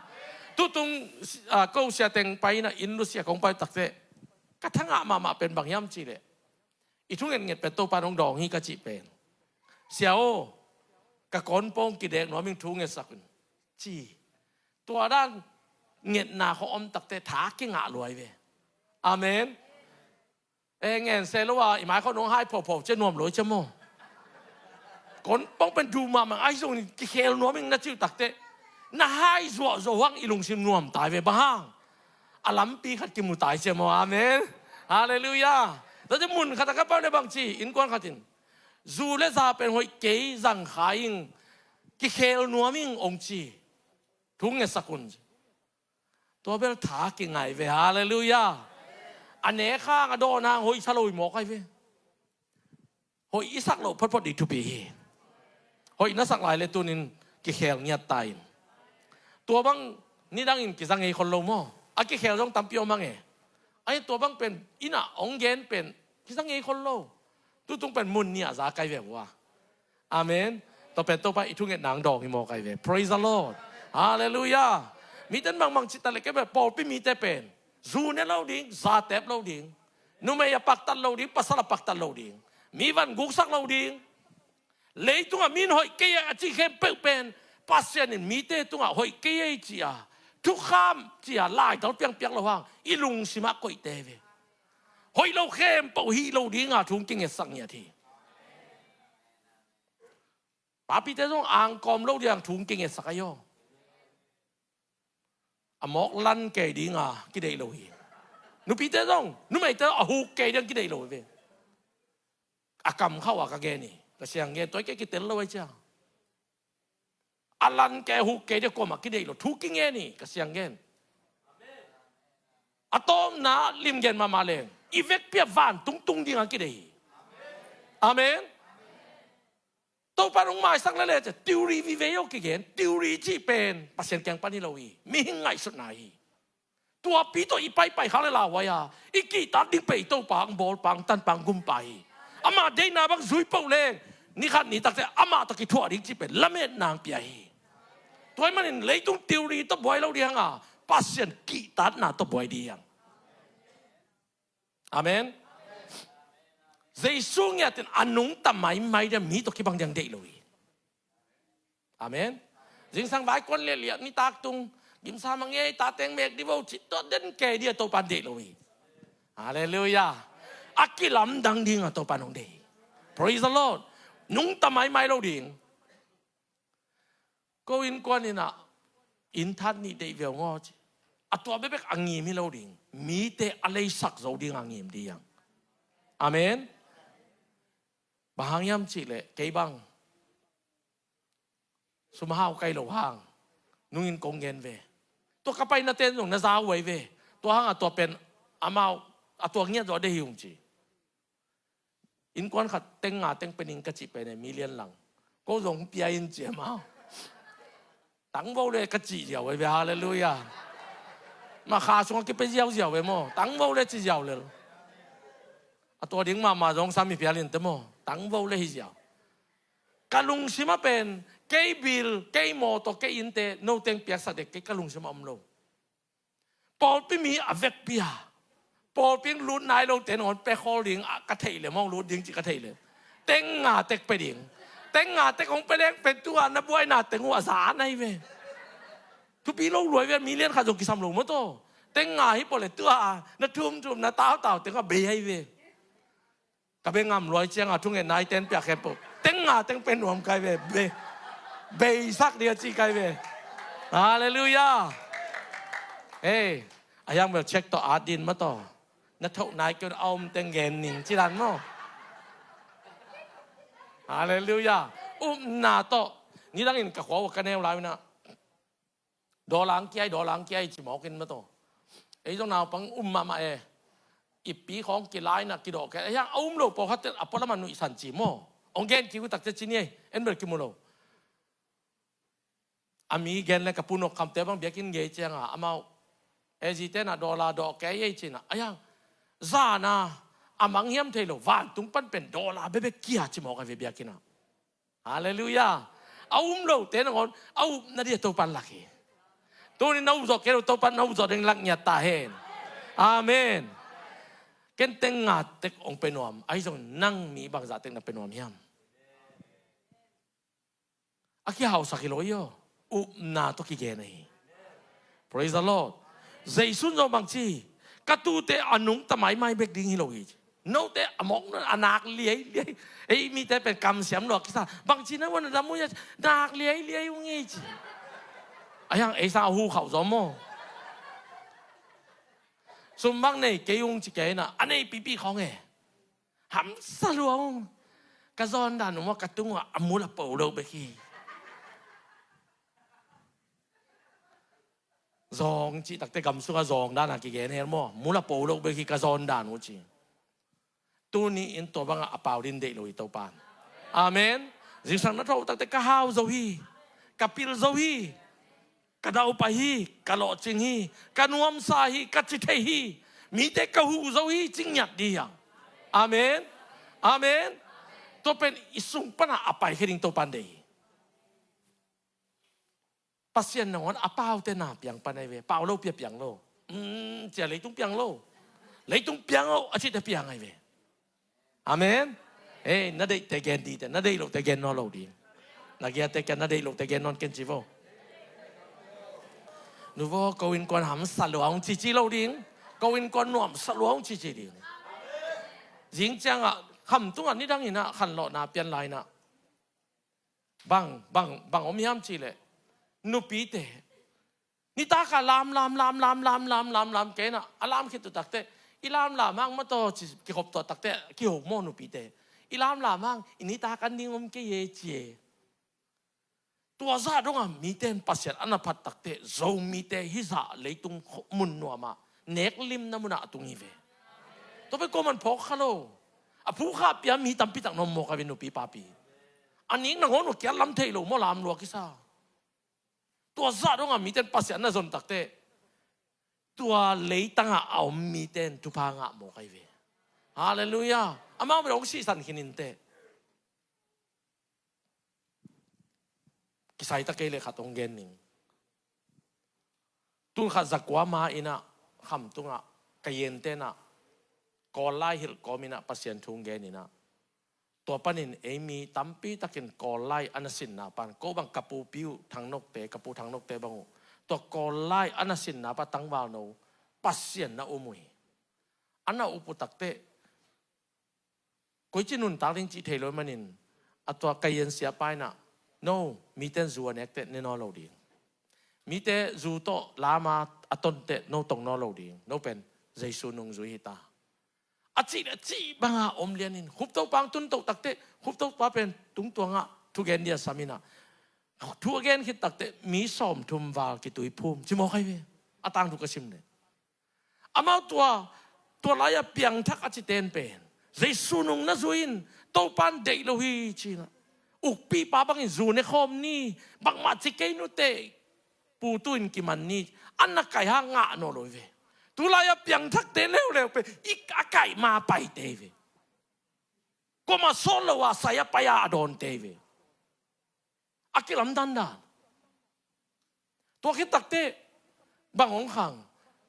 Tutung, ah, ko sia teng pai na inn lu sia kong pai takteh, ka thangah mahmah pen bang hiam cih leh, i thu ngetnget pen Topa in hong dawng hi ka cih pen, sia aw, ka kawnpong kidek nuam ing, thu ngetsak un, ci. Tua dan ngetna khong om takteh tha kingah lua ahi ve. Amen. E, ngen se lo a i mai khong nong hai phopho cia nuam lo cia maw. Kawnpong pen du mahmah, ahi zongin kikhel nuam ing na cih takteh, na hai zuahzuah hang i lungsim nuam ta ahi ve. Bang hang? A lampi khat kimu ta ahi cia maw. Amen. Halleluiah. Tua ci mun khat a ka pau le bang ci, innkuan khat in zu le za pen hoih kei, zang kha ing, kikhel nuam ing hong ci. Thu ngetsak un ci. Tua bel tha kingai ve. Halleluiah. A nek hang a dawn hang hoih sa lo hi mawk ahi ve. Hoih i sak loh photphot ding thupi hi. Hoih na sak lai le tunin kikhel ngiat ta in. Tua bang nidangin kiza ngei khol lo maw. A kikhel zong tampi om hang e. Ahi tua bang pen inn ah hong gen pen kiza ngei khol lo. Tutung pen mun nih ah za kai ve vua. Amen. Tua pen Topa i thungetna hong dawng hi mawk ahi ve. Praise the Lord. Halleluiah. Mite in bangmang cih ta leh kei bel pawlpi mite pen zu ne lo ding, za tep lo ding, numei a paktat lo ding, pasal a paktat lo ding, mi van guksak lo ding, leitungah mi in hoih kei a cih khempeuh pen Pasian in mite tungah hoih kei a i ci a, thukham ci a, laital piangpiak lo hang i lungsimah koihte ve. Hoih lo khempeuh hih lo dinga thu hong kingetsak ngiat hi. Papite zong angkawm lo ding thu hong kingetsak ahi aw. A mawk lan kei dinga kideih lo hi. Nupite zong, numeite a huk kei ding kideih lo hi ve. A kam khauh a ka gen hi. Ka siang gen, tua kei kitel lo ahi cia. A lan kei, a huk kei ding kuamah kideih lo. Thu kingen hi, ka siang gen. A tawpna lim gen mahmah leng, i vekpi a vantung tung dinga kideih hi. Amen. Topa in hong maisak lel e ci a, theory vive aw kigen, theory cih pen Pasian kiang pan hi lo hi, mihing ngaihsutna hi. Tuapi tawh i paipai khak le lauhuai a, i kihtak ding pen i Topa, hong bawlpa, hong tanpa, hong gumpa hi. Amah deihna bang zui peuh leng, ni khat ni takte amah tawh kithuah ding cih pen lametna hong pia hi. Tua ahih manin leitung theory tawh buai lo ding hang a, Pasian kihtakna tawh buai ding hi hang. Amen. Jesu ngiatin a nungta maimai ding mi tawh kibang ding deih lo hi. Amen. Zingsang vai kuan liahliah nitak tung gimsa mangei, tateng mek dih vo cih tawh den kei ding a Topa in deih lo hi. Halleluiah. A kilamdang ding a Topa in hong deih hi. Praise the Lord. Nungta maimai lo ding. Ko innkuan in ah inn that nih deih ve ung aw ci. A tua bekbek a ngim hi lo ding. Mite a leisak zo ding a ngim ding hi hang. Amen. Bang hang hiam cih leh kei bang sum hau kai lo hang nungin kong gen ve. Tua ka paina ten zong na za uh ahi ve. Tua hang a tua pen amau a tua ngiat zaw deih hi ung ci. Innkuan khat teng nga teng pe ning ka cih pen e, million lang. Ko zong pia in ci amau. Tangvo le ka cih ziau e ve, halleluiah. Ma kha sungah kipe ziauziau e maw. Tangvo le ci ziau lel. A tua ding mahmah zong sam hi phial in te maw. Tangvo le hi ziau. Ka lungsim a pen, kei bil, kei mawtaw, kei innte, no teng piaksak dek kei ka lungsim a om lo. Pawlpi mi a vekpi a, pawlpi hong lut nai lo te nangawn pia khawl ding a ka theih leh, mawng lut ding cih ka theih leh, teng nga tek pia ding. Teng nga tek hong pia leng pen tu a na buaina teng uh a za na hi ve. Thupi lo luai ve, million khat zong kisam lo maw taw. Teng nga hi pawh leh tu a na thumthum na tautau teng uh a bei ahi ve. Ka bia ngam luai cianga thungetna i ten piak khempeuh teng nga teng pen nuam kai ve. Be, beisak ding a ci kai ve. Halleluiah. Hei, a hiang bel check tawh at din mataw. Na thoh nai keu a om teng gen ning ci dan maw. Halleluiah. Upna tawh. Nidangin ka khua uh ka neu lai unah Dawlang kiai, dawlang kiai ci mawkin mataw. Ei zong naupang um mahmah e. Ippi khawng kilaina kidawh kei a hiang a um lo pawlkhatte a pualam a nuihsan ci maw. Hong gen kik uh takte ci ni ei, en bel kimu lo. A mi gen le ka pu Nawk Kham te bang biakinn gei cianga amau, e, zite na dollar dawh kei ei cina. Ayang, zana a manghiam thei lo, vantung pan pen dollar bekbek kia ci mawk a ve biakinn ah. Halleluiah. A um lote nangawn a upna dia Topan lak hi. Tuni na upzawh kei lo, Topan na upzawh ding lak ngiat ta hen. Amen. Ken teng nga tek hong pe nuam. Ahi zong nang mi bangzah tek na pe nuam hiam? A kihausak hi lo hi aw. Upna tawh kigen ahi. Praise the Lord. Jesu'n zong bangci, ka tute a nungta maimai bek ding hi lo hi ci. Note a mawk nung a nak liailiai. Ei mite pen kamsiam lua kisa. Bangci na wan a dam uh hia ci. Nak liailiai ung hi ci. Ayang ei sang a hu khauh zaw maw. Sum bang nei kei ung ci kei na a nei pipi khawng e. Hamsa lua ung. Ka zawn dan uh maw ka tung uh a mul a po lo bek hi. Zawng cih takte gam sungah zawng dan a kigen hel maw, mul a po lo bek hi ka zawn dan uh ci. Tuni in tua bangah a pau din deih lo hi Topan. Amen. Zingsang na tho takte ka hau zo hi. Ka pil zo hi. Ka daupai hi, ka lawhcing hi, ka nuamsa hi, ka ci thei hi. Mite ka huh zo hi, ci ngiat dih hiang. Amen. Amen. Tua pen i sung panah a paikhia ding Topan deih hi. Pasian nangawn a paute na piang pan ahi ve. Pau lo pia piang lo. Mm, cia leitung piang lo. Leitung piang lo a cihte piang ahi ve. Amen. Ei, na deihte gen dite, na deih lohte gen nawn lo ding. Na giate kia na deih lohte gen nawn ken ci vo. Nu vo, ko innkuan hamsa lua hong cici lo ding. Ko innkuan nuamsa lua hong cici ding. Zing ciangah khamtungah nidang inah khanlawhna pian lai inah bang, bang, bang om hiam cihleh nupite nitak a lam lam lam lam lam lam lam lam kei inah a lam khit uh takte i lam lam hang mataw ci kikhop tuah takte kiho maw nupite. I lam lam hang i nitak an ding om kei e ci e. Tua zah dongah mite in Pasian a na phat takte Zomite hizah leitung mun nuamah nek limna munah a tung hi ve. Tua pen kuaman phawk kha lo. A phukha pia mi tampitak na om mawk a ve nupi papi. A nik nangawn uh kiat lam thei lo maw lam lua kisa. Tua zah dongah mite in Pasian na zon takte tua leitangah a om mite in thupha ngah mawk ahi ve. Halleluiah. Amau bel hong sihsan khin inteh. Kisai ta kei le khat hong gen ning. Tun khat zakua ma inah khamtungah ka yente inah Kawl lai hilh kawm inah Pasian thu hong gen inah tua panin ei mi tampi takin Kawl lai a na sinna pan ko bang ka pupi uh Thang Nokte, ka pu Thang Nokte bang uh tua Kawl lai a na sinna pa tangvalno Pasian na um uh hi. A na up uh takte koici nuntak ding cih thei lo manin a tua ka yen siapa inah no mite in zu a nekte ne nawn lo ding. Mite zu tawh lama a tonte no tong nawn lo ding. No pen Jesu nungzui hita. A cih le a cih banga om lianin khupto pang tuntoh takte khupto pa pen tungtuangah thugen dia saminah thu a gen khit takte mi sawmthum val kitui phum ci mawk ahi ve. A tangthu ka sim le amau tua tua lai-a piangthak a citen pen Jesu nung na zui in Topan deih lo hi cinah ukpipa bangin zu ne khawm ni. Bangmah ci kei nute putu in kiman ni. An na kaihang ngah naw lo hi ve. Tulai-a piangthakte leuleu pe ik a kaih ma paite hi ve. Kuamah sawt lo a sai a pai a a dawnte hi ve. A kilamdan dan tua khit takte bang hong khang?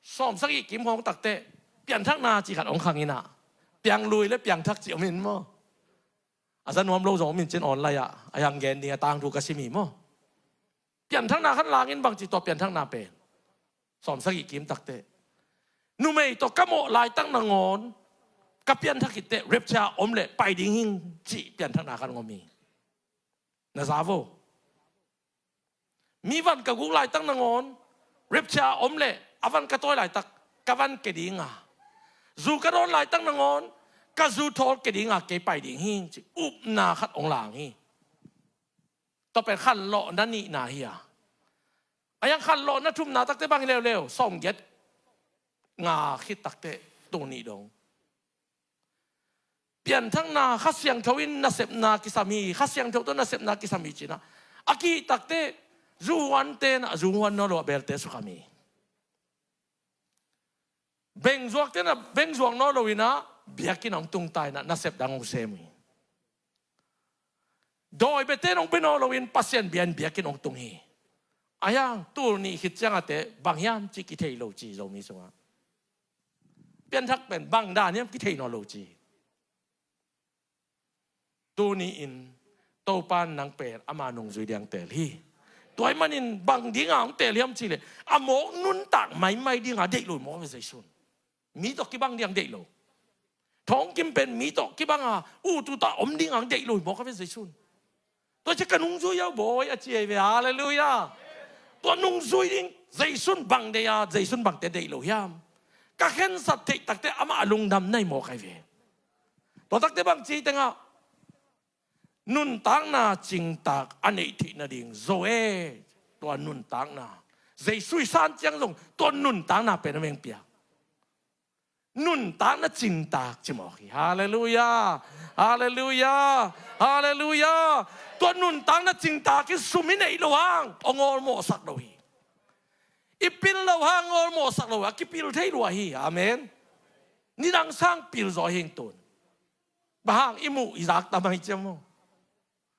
Sawmsagih kim hong takte pianthakna cih khat hong khang inah pianglui le piangthak cih om in maw? A za nuam lo zong om in cin online ah a hiang gen ding a tangthu ka sim hi maw? Pianthakna khan langin bangci tua pianthakna pen sawmsagih kim takte numei tawh ka mawh laitak nangawn ka pianthak khitteh rapture om leh pai ding hing cih pianthakna khan ngom hi. Na za vo. Mi van ka guk laitak nangawn rapture om leh a van ka tawi laitak ka van ke dinga zu ka dawn laitak nangawn ka zu thawl ke dinga kei pai ding hing cih upna khat hong lang hi. Tua pen khanlawhna nihna hi a. A hiang khanlawhna thumna takte bang hi leuleu sawmgiat nga khit takte tung nih dong. Pianthakna Kha Siangtho in nasepna kisam hi, Kha Siangtho tawh nasepna kisam hi cinah a kihtakte zuhuante na zuhuan nawn lo a belte sukham hi. Bengzuakte na bengzuak nawn loinah biakinn hong tungta inah nasep dang hong sem uh hi. Dawi biate nong pia nawn loin Pasian bia in biakinn hong tung hi. Ahiang tul nih khit ciangate bang hiam ci kithei lo ci Zomi sungah. Pianthak pen bang dan hiam kithei nawn lo ci. Tuni-in Topan nang pen ama nungzui ding hong teel hi. Tua ahih manin bang dinga hong teel hiam cihleh a mawk nuntak maimai dinga deih lo hi mawk a ve Zeisun. Mi tawh kibang ding hong deih lo. Thawngkim pen mi tawh kibanga ut uta om dinga hong deih lo hi mawk a ve Zeisun. Tua ci ka nungzui a bawi a ci ahi ve. Halleluiah. Tua nungzui ding Zeisun bang deih a Zeisun bangte deih lo hiam? Ka khensat theih takte amah a lungdam na hi mawk ahi ve. Tua takte bang ci tengah nuntakna cingtak a neih theih nading zo e. Tua nuntakna Jesu i san ciang zong tua nuntakna pen a mengpiak. Nuntakna cingtak ci mawk hi. Halleluiah. Halleluiah. Halleluiah. Tua nuntakna cingtak in sum i neih lo hang hong awlmawhsak lo hi. I pil lo hang awlmawhsak lo hi. A kipil thei lua hi. Amen. Nidang sang pil zaw hing tun. Bang hang i muh i zak tam ahi ciam maw?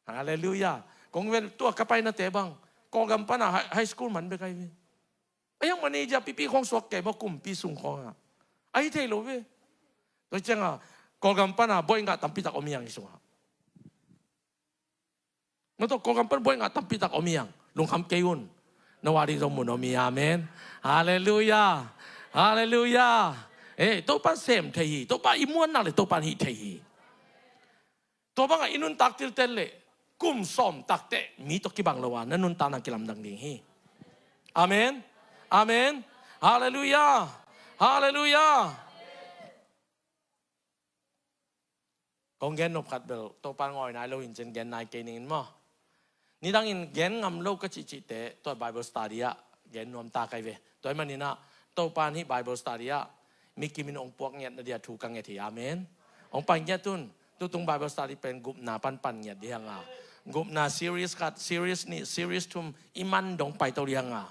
Halleluiah. Kong vel tua ka painate bang Kawlgam pana high, high school man bek ahi ve. Ahiang manager pipi khong suak kei maw kumpi sung khongah. Ahi thei lo ve. Tua cianga Kawlgam pana bawi ngah tampitak om hiang hi sungah. Maw tawh Kawlgam pan bawi ngah tampitak om hiang. Lungkham kei un. Na wa ding zong mun om hi. Amen. Halleluiah. Halleluiah. Eh, Topan sem thei hi. Topa i muannak le Topan hih thei hi. Tua bangah i nuntak tiltel le kum sawm takte mi tawh kibang lo a na nuntak nang kilamdang ding hi. Amen. Amen. Halleluiah. Halleluiah. Kong gen nop khat bel Topa ngawi nai lo in cin gen nai kei ning in maw? Nidangin gen ngam lo ka cihcihte tua Bible study ah gen nuam ta kai ve. Tua hi maninah Topa hih Bible study ah mi kimin hong puak ngiat na dia thu ka nget hi. Amen. Hong pai ngiat un. Tutung Bible study pen gupna panpan ngiat dihanga, gupna series khat, series nih, series thum i man dong paito dihanga.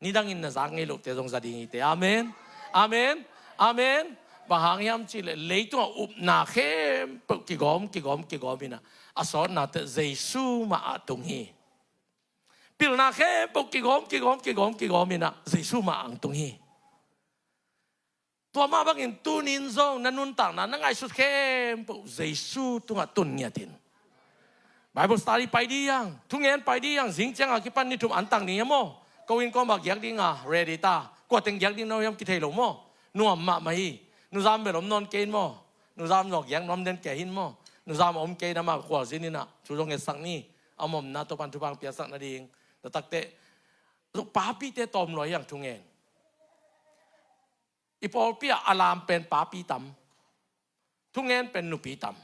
Nidangin na zak ngei lohte zong za ding hite. Amen. Amen. Amen. Bang hang hiam cihleh leitungah upna khempeuh kigawm kigawm kigawm inah a sawtnate Jesu mah ah tung hi. Pilna khempeuh kigawm kigawm kigawm kigawm inah Jesu mah ah tung hi. Tua mah bangin tunin zong na nuntakna na ngaihsut khempeuh Jesu tungah tun ngiatin. Bible study pai dih hiang, thungen pai dih hiang, zing cianga kipan ni thum antang ding hiam maw? Ko inn kawmah giak dinga ready ta. Kua teng giak ding no hiam kithei lo maw? Nuam mahmah hi. Nuzam bel om nawn kei in maw? Nuzam zaw giak nuam den kei hin maw? Nuzam om kei in amah khualzin inah thu zong ngetsak ni. A mawmna Topan thupha piaksak nading. Tua takte zong papite tawm lua hiang thungen. I pawlpi ah a lam pen papi tam. Thungen pen nupi tam.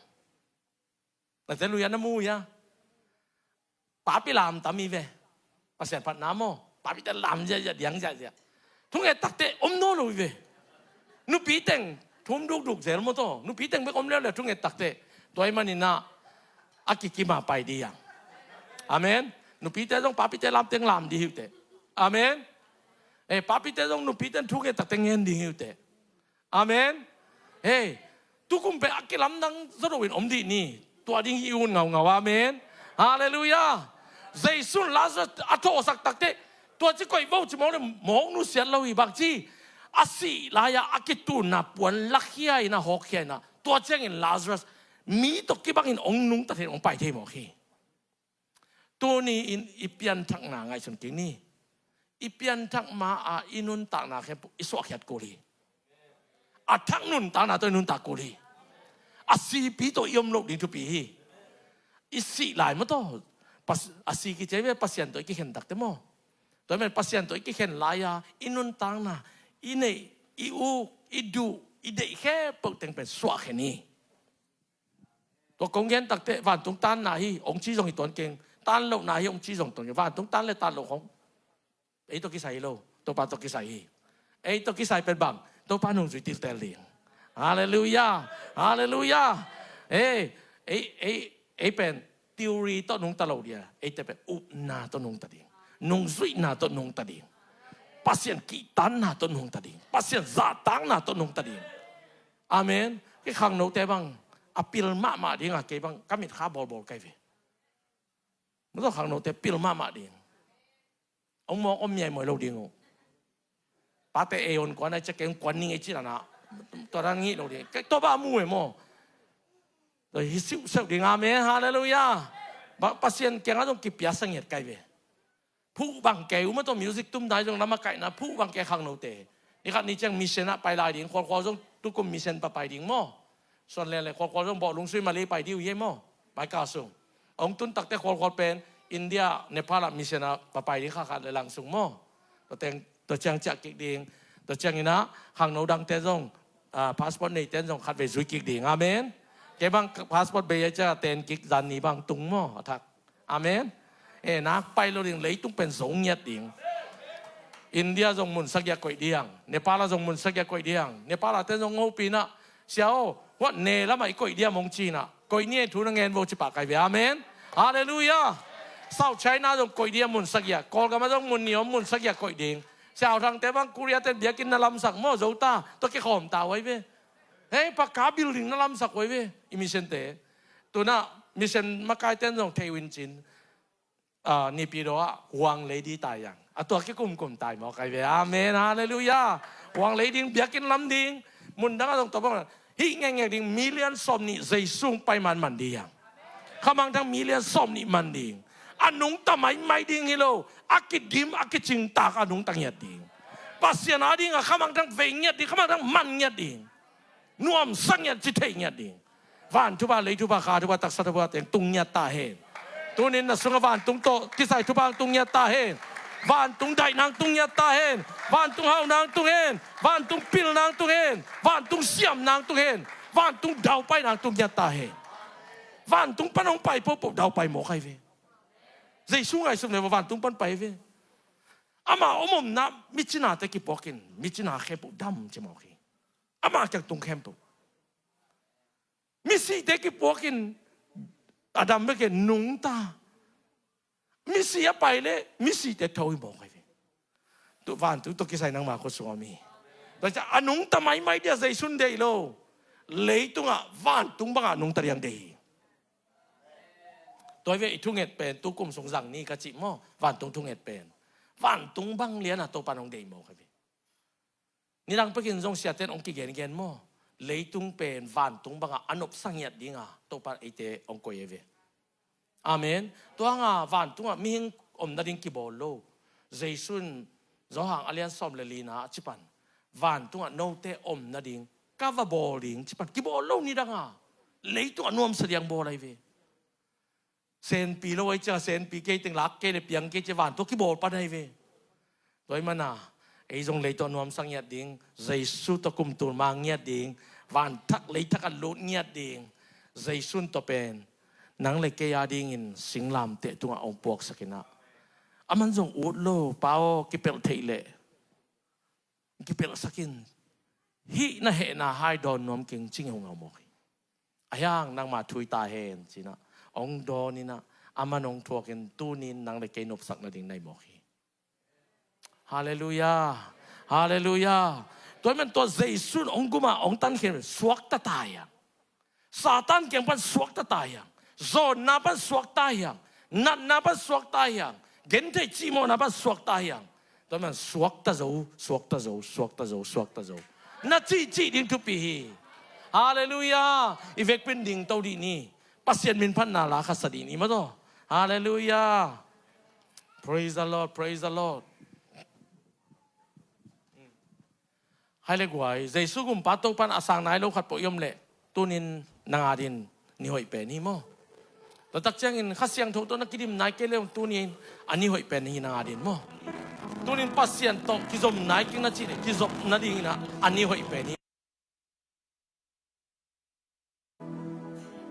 Nate lui a na mu ia. Papi lam tam i ve. Pasian phatna maw? Papite lam ziahziah diang ziahziah. Thunget takte om nawn lo i ve. Nupi teng thum dukduk zel maw taw? Nupi teng bek om leuleu thunget takte. Tua hi maninah a kikima pai dih hiang. Amen. Nupite zong papite lam teng lam dih hi uh teh. Amen. Eh, papite zong nupite thunget takte ngen ding hi uh teh. Amen. Hei, tukum pen a kilamdang zaw loin om dih ni. Tua ding hi un ngaungau. Amen. Halleluiah. Jesu in Lazarus a thawhsak takte tua ci koih vo ci mawk le mawk nusiat lo hi bang ci. A sih lai-ah a kitunna puan lakhia inah hawkkhia inah tua ciangin Lazarus mi tawh kibangin ong nungta thei in ong pai thei mawk hi. Tuni-in i pianthakna ngaihsun kik ni. I pianthak ma-a i nuntakna khempeuh i suahkhiat kul hi. A thak nuntakna tawh i nuntak kul hi. A sipi tawh i om loh ding thupi hi. I sih lai maw taw? Pas-, a si kici ve Pasian tawh i kikhen takte maw? Tua hi men Pasian tawh i kikhen lai-a i nuntakna, i neih, i uk, i duh, i deih khempeuh teng pen suahkhen hi. Tua kong gen takte vantung tanna hi ong ci zong hi tuan keng, tan lohna hi ong ci zong tuan keng. Vantung tan le tan loh khong ei tawh kisai hi lo, Topa tawh kisai hi. Ei tawh kisai pen bang? Topa nungzui tiltel ding. Halleluiah. Halleluiah. Ei, ei, ei, ei pen theory tawh nungta lo dia. Eite pen upna tawh nungta ding. Nungzuihna tawh nungta ding. Pasian kihtanna tawh nungta ding. Pasian zahtakna tawh nungta ding. Amen. Kei khangnote bang a pil mahmah dinga kei bang ka mitkha bawlbawl kai ve. Mawtaw khangnote pil mahmah ding. Hong mawk om miaimoi lo ding uh. Pate ei hon kuan ai cia kei hong kuan ning ei ci nana. Tua dan ngih lo ding. Kei tua ba mu e maw. Tua hi siuhseuh ding, amen, halleluiah. Pasian kiangah zong kipia sangiat kai ve. Phuh bang kei uh mawtaw music tum dai zong lamakaihna phuh bang kei khangnote. Nikhat ni ciang mission ah pai lai ding, khualkhual zong tukum mission papai ding maw. Suan lele khualkhual zong bawh lungsui mali pai diu hi maw. Pai ka sung. Hong tun takte khualkhual pen India, Nepal ah mission ah papai ding kha khat le lang sung maw. Tua teng, tua ciang ciah kik ding. Tua ciang inah khangno dangte zong, ah, passport neite zong khat vei zui kik ding. Amen. Kei bang passport bei a ciah ten kik zan ni bang tung maw a thak. Amen. Eh, nak pai lo ding, leitung pen zo ngiat ding. India zong mun sagiah koih diang. Nepal ah zong mun sagiah koih diang. Nepal ah ten zong ngopi inah, sia aw, huat ne lamah i koih diam hong ci inah. Koih ni ei thu na ngen vo ci pah kai ve. Amen. Halleluiah. South China zong koih diam mun sagiah. Kawlgam ah zong mun ni om mun sagiah koih ding. Sia aw thangte bang Korea ten biakinn na lamsak maw zo ta. Tua kikhawm ta uai ve. Hei, paka building na lamsak uai ve. I missionte. Tunah mission makaiten zong thei uh in cin. Ah, Naypyidaw ah Wang Lady tai yang. A tua kikumkum tai maw kai ve. Amen. Halleluiah. Wang Lady ding biakinn lam ding. Mundang a zong tua bang. Hih ngengek ding million sawm nih Jesu pai man man ding yang. Khamangthang million sawm nih man ding. A nungta maimai ding hi lo. A kidim, a kicingtak, a nungta ngiat ding. Pasian a ding a khamangthang vei ngiat ding, khamangthang man ngiat ding. Nuamsa ngiat, ci thei ngiat ding. Vanthupha, leithupha, kha thupha, taksa thupha teng tung ngiat ta hen. Tunin na sungah vantung tawh kisai thupha tung ngiat ta hen. Vantung daihna tung ngiat ta hen. Vantung hauhna tung hen. Vantung pilna tung hen. Vantung siamna tung hen. Vantung daupaina tung ngiat ta hen. Vantung pan hong pai pohpoh daupai mawk ahi ve. Jesu ngaihsut le vantung pan pai ve. Ama om omna micinate kipuakin micina khempeuh dam ci mawk hi. Ama kiang tung khempeuh. Misite kipuakin a dam bek in nungta. Misi a pai le misite tho hi mawk ahi ve. Tu vantung tawh kisai nangma khut sungah om hi. Tua ciah a nungta maimai dia Jesu deih lo. Leitungah vantung bangah nungta diang deih hi. Tua hi ve i thunget pen tukum sung zang ni ka cih maw. Vantung thunget pen vantung bang lianah Topa nong deih mawk ahi ve. Nidang pekin zong siaten hong kigengen maw. Leitung pen vantung bangah a nopsa ngiat dinga Topa eite hong koih ahi ve. Amen. Tuanga vantungah mihing om nading kibawl lo. Jesu in Johan a lian sawm le lina a cipan vantungah note om nading ka va bawl ding cipan kibawl lo nidanga leitungah nuamsa diang bawl ahi ve. Senpi lo ahi cia senpi kei teng lak kei le piang kei cia vantung kibawl pan ahi ve. Tua hi mana ei zong leitungah nuamsa ngiat ding, Jesu tawh kumtul mang ngiat ding, vanthak leithak a lut ngiat ding. Jesu in tua pen nang le kei a dingin singlamteh tungah hong puaksak inah aman zong ut lo, pa aw kipelh theih leh kipelhsak in hih na hehna hai dawn nuam keng cing hong a mawk hi. A hiang nangma thui ta hen cinah hong dawn inah aman hong thuakin tunin nang le kei nopsak nading nai mawk hi. Halleluiah. Halleluiah. Tua hi man tua Jesu in hong gumah hong tankhian suakta ta hiang. Satan kiang pan suakta ta hiang. Zawnna pan suakta hiang. Natna pan suakta hiang. Gentheih cihmawhna pan suakta hiang. Tua hi man suakta zo, suakta zo, suakta zo, suakta zo. Na cihcih ding thupi hi. Halleluiah. I vekpin dingto dih ni. Pasian min phatna la khat sa dih ni mataw. Halleluiah. Praise the Lord, praise the Lord. Hai le guai, Jesu gumpa Topan a sang nai lo khat pawh i om leh tunin nang adin ni hoih pen hi maw? Tua tak ciangin Kha Siangtho tawh na kidim nai kei le tunin a ni hoih pen hi nang adin maw? Tunin Pasian tawh kizom nai keng na cih leh kizop nadingin a ni hoih pen hi.